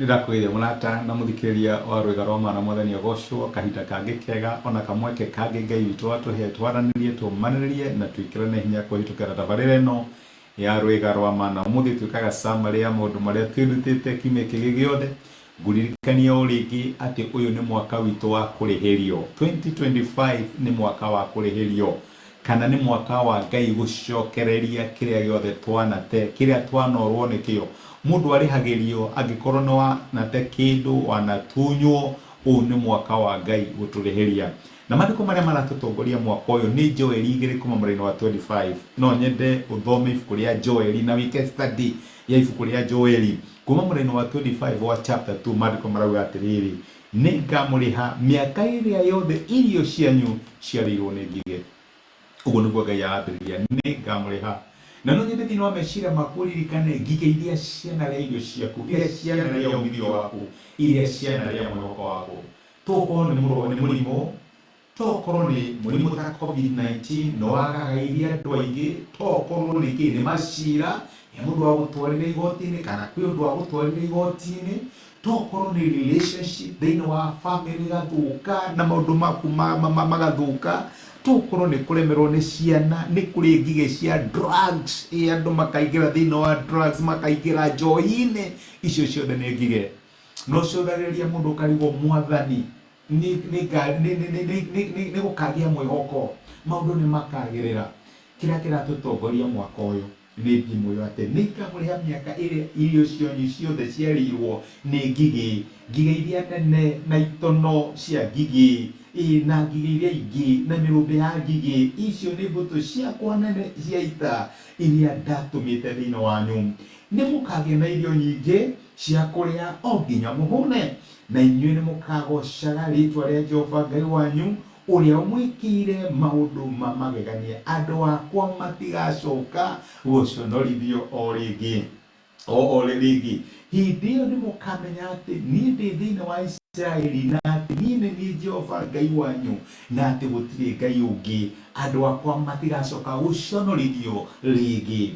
Nĩ ndakũgeithia mũrata na mũthikĩrĩria wa Rwĩga rwa Ma na Mwathani agocwo kahinda kangĩ kega ona kamweke kangĩ Ngai witũ atũhe twaranĩrie tũmanĩrĩrie na twĩkĩrane hinya kũhĩtũkĩra tabarĩra ĩno ya Rwĩga rwa Ma na ũmũthĩ twĩkaga summary ya maũndũ marĩa twĩrutĩte kiumia kĩngĩ gĩothe. Ngũririkania o rĩngĩ atĩ ũyũ nĩ mwaka witũ wa kũrĩhĩrio. 2025 nĩ mwaka wa kũrĩhĩrio kana nĩ mwaka wa Ngai gũcokereria kĩrĩa gĩothe twanate, kĩrĩa twanorwo nĩkĩo. Mũndũ arĩhagĩrio angĩkorwo nĩ wanate kĩndũ, wanatunywo, ũyũ nĩ mwaka wa Ngai gũtũrĩhĩria. Na maandĩko marĩa maratũtongoria mwaka ũyũ nĩ Joeli 2 kuma mũraini wa 25. No nyende ũthome ibuku rĩa Joeli na wĩke study ya ibuku rĩa Joeli. Kuma mũraini wa 25 wa chapter 2 maandĩko marauga atĩrĩrĩ, Nĩngamũrĩha mĩaka ĩrĩa yothe irio cianyu ciarĩirwo nĩ ngigĩ. Ũguo nĩguo Ngai arambĩrĩria, nĩngamũrĩha. Na no nyende thĩinĩ wa meciria maku ũririkane ngigĩ iria cianarĩa irio ciaku, iria cianarĩa umithio waku, iria cianarĩa mwĩhoko waku. Tokorwo nĩ mũrimũ, Tokorwo nĩ mũrimũ ta Covid-19 nĩ wagagairie andũ aingĩ, tokorwo nĩ kĩ, nĩ macira, he mũndũ wagũtwarire igoti-inĩ kana kwĩ ũndũ wagũtwarire igoti-inĩ, tokorwo nĩ relationship thĩinĩ wa famĩlĩ ĩgathũka na maũndũ maku magathũka, tokorwo nĩ kũremerwo nĩ ciana, nĩ kũrĩ ngigĩ cia drugs, ĩ andũ makaingĩra thĩinĩ wa drugs, makaingĩra njohi-inĩ, icio ciothe nĩ ngigĩ. No ũcũthagĩrĩria mũndũ ũkarigwo Mwathani, nĩ gũkagĩa mwĩhoko, maũndũ nĩ makagĩrĩra. Kĩrĩa kĩratũtongoria mwaka ũyũ nĩ thimũ ĩyo atĩ nĩ ngamũrĩha mĩaka ĩrĩa irio cianyu ciothe ciarĩirwo nĩ ngigĩ, ngigĩ iria nene na itono cia ngigĩ, ĩĩ na ngigĩ iria ingĩ na mĩrũmbĩ ya ngigĩ, icio nĩ mbũtũ ciakwa nene cia ita iria ndatũmĩte thĩinĩ wanyu. Nĩ mũkagĩa na irio nyingĩ cia kũrĩa o nginya mũhũne. Na inyuĩ nĩmũkagoocaga rĩĩtwa rĩa Jehova Ngai wanyu, ũrĩa ũmwĩkĩire maũndũ ma magegania, andũ akwa matigacooka gũconorithio o rĩngĩ. O rĩngĩ. Hĩndĩ ĩyo nĩmũkamenya atĩ niĩ ndĩ thĩinĩ wa Isiraeli, na atĩ niĩ nĩ niĩ Jehova Ngai wanyu, na atĩ gũtirĩ Ngai ũngĩ. Andũ akwa matigacooka gũconorithio rĩngĩ.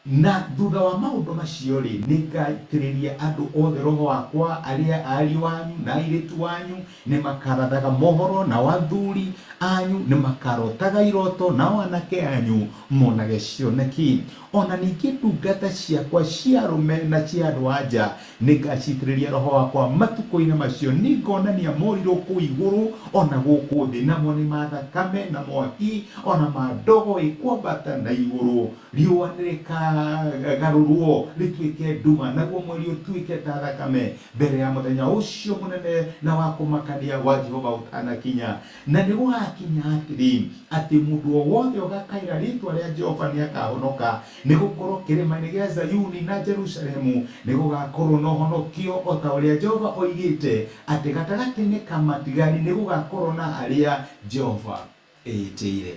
Na thutha wa maũndũ macio-rĩ, nĩngaitĩrĩria andũ othe Roho wakwa, arĩa ariũ anyu na airĩtu anyu nĩmakarathaga mohoro, nao athuri anyu nĩmakarotaga iroto, nao anake anyu monage cioneki. O na ningĩ ndungata ciakwa cia arũme na cia andũ-a-nja nĩngaciitĩrĩria Roho wakwa matukũ-inĩ macio, nĩngonania morirũ kũu igũrũ o na gũkũ thĩ, namo nĩ ma thakame na mwaki, o na ma ndogo ĩkwambata na igũrũ. Riũa nĩrĩkagarũrwo rĩtuĩke nduma, naguo mweri ũtuĩke ta thakame, mbere ya mũthenya ũcio mũnene na wa kũmakania wa Jehova ũtanakinya. Na nĩgũgakinya atĩrĩ, atĩ mũndũ o wothe ũgakaĩra rĩĩtwa rĩa Jehova nĩakahonoka, nĩgũkorwo kĩrĩma-inĩ gĩa Zayuni na Jerusalemu nĩgũgakorwo na ũhonokio, o ta ũrĩa Jehova oigĩte, atĩ gatagatĩ-inĩ ka matigari nĩgũgakorwo na arĩa Jehova eĩtĩire.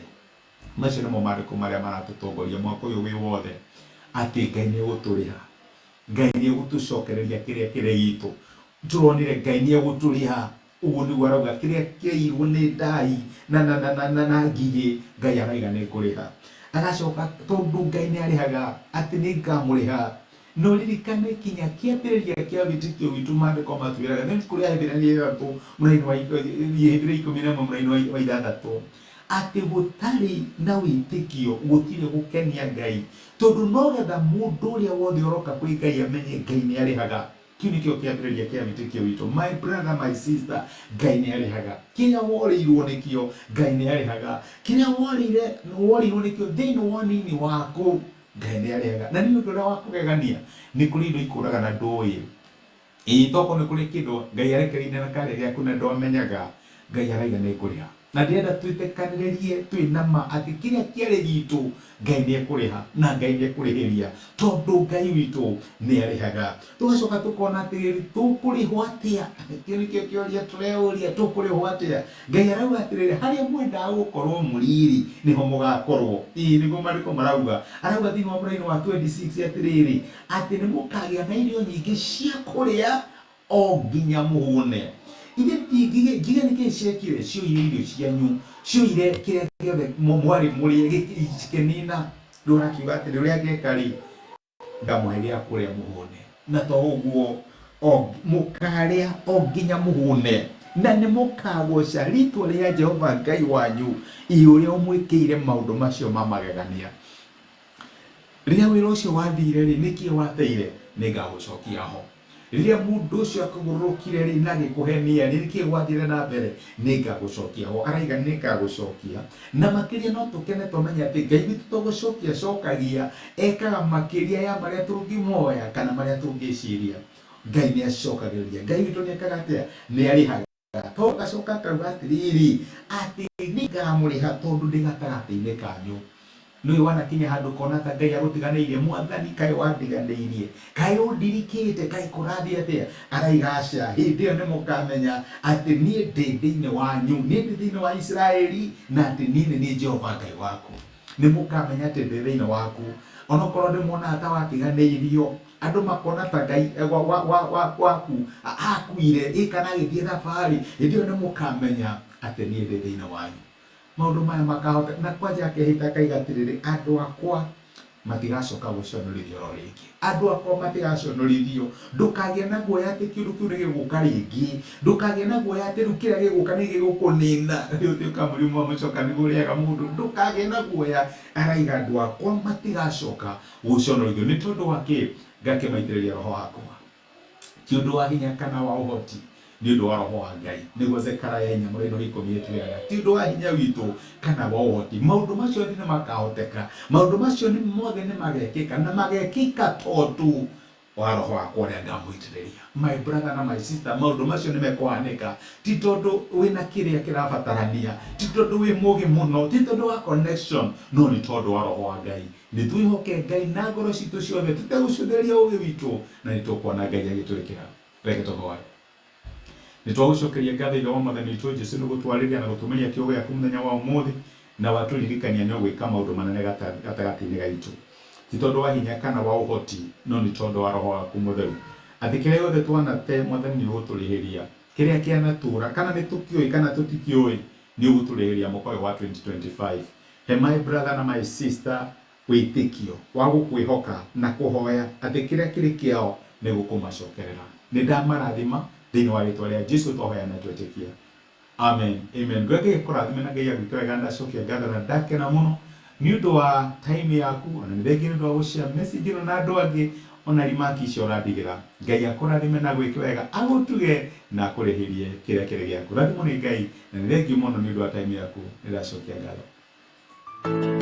Macio nĩmo maandĩko marĩa maratũtongoria mwaka ũyũ wĩ wothe, atĩ Ngai nĩ egũtũrĩha, Ngai nĩ egũtũcokereria kĩrĩa kĩrĩ gitũ. Tũronire Ngai nĩ egũtũrĩha, ũguo nĩguo arauga, kĩrĩa kĩairwo nĩ ndai na, na, na, na, na, na ngigĩ, Ngai araiga nĩ ngũrĩha. Agacoka tondũ Ngai nĩ arĩhaga, atĩ nĩ ngamũrĩha. Na ũririkane kinya kĩambĩrĩria kĩa wĩtĩkio witũ maandĩko matwĩraga thĩinĩ ibuku rĩa Ahibirania 6 mũraini wa Ahibirania 11 mũraini wa 6 atĩ gũtarĩ na wĩtĩkio gũtirĩ gũkenia Ngai, tondũ nogetha mũndũ ũrĩa wothe ũroka kwĩ Ngai amenye Ngai nĩ arĩhaga. Kĩu nĩkĩo kĩambĩrĩria kĩa wĩtĩkio witũ. My brother, my sister, Ngai nĩ arĩhaga. Kĩrĩa worĩirwo nĩkĩo, Ngai nĩ arĩhaga. Kĩrĩa worĩire worĩirwo nĩkĩo thĩinĩ wa ũnini waku, Ngai nĩ arĩhaga. Na nĩ ũndũ ũrĩa wa kũgegania, nĩ kũrĩ indo ikũraga na ndũĩ. Ĩĩ tokorwo nĩ kũrĩ kĩndũ Ngai arekereirie na karĩa gĩaku na ndwamenyaga, Ngai araiga nĩ ngũrĩha. Na ndĩrenda twĩtĩkanĩrĩrie twĩ na ma atĩ kĩrĩa kĩarĩ gitũ Ngai nĩ ekũrĩha na Ngai nĩ ekũrĩhĩria tondũ Ngai witũ nĩ arĩhaga. Tũgacoka tũkona atĩrĩrĩ, tũkũrĩhwo atĩa? Kĩu nĩkĩo kĩũria tũreũria, tũkũrĩhwo atĩa? Ngai arauga atĩrĩrĩ, harĩa mwendaga gũkorwo mũrĩ-rĩ, nĩho mũgakorwo. Ĩĩ nĩguo maandĩko marauga. Arauga thĩinĩ wa mũraini wa 26 atĩrĩrĩ, atĩ nĩ mũkagĩa na irio nyingĩ cia kũrĩa o nginya mũhũne. Ithe ti ngigĩ, ngigĩ nĩ kĩĩ ciekire? Cioire irio cianyu, cioire kĩrĩa gĩothe mwarĩ mũrĩe, cikĩnina. Rĩu arakiuga atĩrĩ, ũrĩa ngeka-rĩ, ngamũhe gĩa kũrĩa mũhũne. Na to ũguo, O mũkaarĩa o nginya mũhũne, na nĩ mũkaagoca rĩĩtwa rĩa Jehova Ngai wanyu, ĩ ũrĩa ũmwĩkĩire maũndũ macio ma magegania. Rĩrĩa wĩra ũcio wathire-rĩ, nĩ kĩĩ wateire? Nĩ ngagũcokia ho. Rĩrĩa mũndũ ũcio akũgũrũrũkire-rĩ, na agĩkũhenia-rĩ, nĩ kĩĩ gwathire na mbere? Nĩ ngagũcokia ho. Araiga nĩ ngagũcokia. Na makĩria no tũkene twamenya atĩ Ngai witũ to gũcokia acokagia, ekaga makĩria ya marĩa tũngĩmoya kana marĩa tũngĩciria. Ngai nĩ acokagĩrĩria. Ngai witũ nĩ ekaga atĩa? Nĩ arĩhaga. Tondũ agacoka akauga atĩrĩrĩ, atĩ nĩ ngamũrĩha tondũ ndĩ gatagatĩ-inĩ kanyu. Nũĩ wanakinya handũ ũkona ta Ngai agũtiganĩirie? Mwathani kaĩ wandiganĩirie? Kaĩ ũndirikĩte? Kaĩ kũrathiĩ atĩa? Araiga aca, hĩndĩ ĩyo nĩmũkamenya atĩ niĩ ndĩ thĩinĩ wanyu, niĩ ndĩ thĩinĩ wa Isiraeli, na atĩ niĩ nĩ niĩ Jehova Ngai waku. Nĩmũkamenya atĩ ndĩ thĩinĩ waku. Onokorwo ndĩmuonaga ta watiganĩirio, andũ makona ta Ngai waku akuire ĩ kana agĩthiĩ thabarĩ, hĩndĩ ĩyo nĩmũkamenya atĩ niĩ ndĩ thĩinĩ wanyu. Maũndũ maya makahota na kwanja akehĩta akaiga atĩrĩrĩ, andũ akwa matigacoka gũconorithio oro rĩngĩ. Andũ akwa matigaconorithio. Ndũkagĩe na guoya atĩ kĩũndũ kĩu nĩ gĩgũka rĩngĩ. Ndũkagĩe na guoya atĩ rĩu kĩrĩa gĩgũka nĩ gĩgũkũnina. Rĩu ũtuĩka mũrimũ wa mũcoka nĩguo ũrĩaga mũndũ. Ndũkagĩe na guoya. Araiga andũ akwa matigacoka gũconorithio. Nĩ tondũ wa kĩ? Ngakĩmaitĩrĩria roho wakwa. Ti ũndũ wa hinya kana wa ũhoti, nĩ ũndũ wa roho wa Ngai. Nĩguo Zekaraya inya mũraino ikũmi ĩtwĩraga, ti ũndũ wa hinya witũ kana wa ũhoti. Maũndũ macio othe nĩ makahoteka, maũndũ macio nĩ mothe nĩ magekĩka, na magekĩka tondũ wa roho wakwa ũrĩa ngamũitĩrĩria. My brother na my sister, maũndũ macio nĩ mekũhanĩka, ti tondũ wĩna kĩrĩa kĩrabatarania, ti tondũ wĩ mũgĩ mũno, ti tondũ wa connection, no nĩ tondũ wa roho wa Ngai. Nĩ twĩhoke Ngai na ngoro citũ ciothe tũtegũcũthĩrĩria ũgĩ witũ, na nĩ tũkuona Ngai agĩtwĩkĩra. Reke tũhoe. Nĩ twagũcokeria ngatho Ithe wa Mwathani witũ Jesu nĩ gũtwarĩria na gũtũmĩria kiugo gĩaku mũthenya wa ũmũthĩ, na watũririkania nĩ ũgwĩka maũndũ manene gatagatĩ-inĩ gaitũ. Ti tondũ wa hinya kana wa ũhoti, no nĩ tondũ wa Roho waku Mũtheru. Atĩ kĩrĩa gĩothe twanate, Mwathani, nĩ ũgũtũrĩhĩria. Kĩrĩa kĩanatũra, kana nĩ tũkĩũĩ kana tũtikĩũĩ, nĩ ũgũtũrĩhĩria mwaka ũyũ wa 2025. He my brother na my sister wĩtĩkio wa gũkwĩhoka na kũhoya atĩ kĩrĩa kĩrĩ kĩao nĩ gũkũmacokerera. Nĩ ndamarathima thĩinĩ wa rĩtwa rĩa Jesu twahoya na twetĩkia. Amen. Amen. Ngai Ngai akũrathime na Ngai agwĩke wega. Ndacokia ngatho na ndakena mũno nĩ ũndũ wa time yaku, ona nĩ thengiũ nĩ ũndũ wa gũshare message ĩno na andũ angĩ, ona remark icio ũrandigĩra. Ngai akũrathime na agwĩke wega, agũtuge na akũrĩhĩrie kĩrĩa kĩrĩ gĩaku. Rathimwo nĩ Ngai na nĩ thengiũ mũno nĩ ũndũ wa time yaku. Nĩ ndacokia ngatho.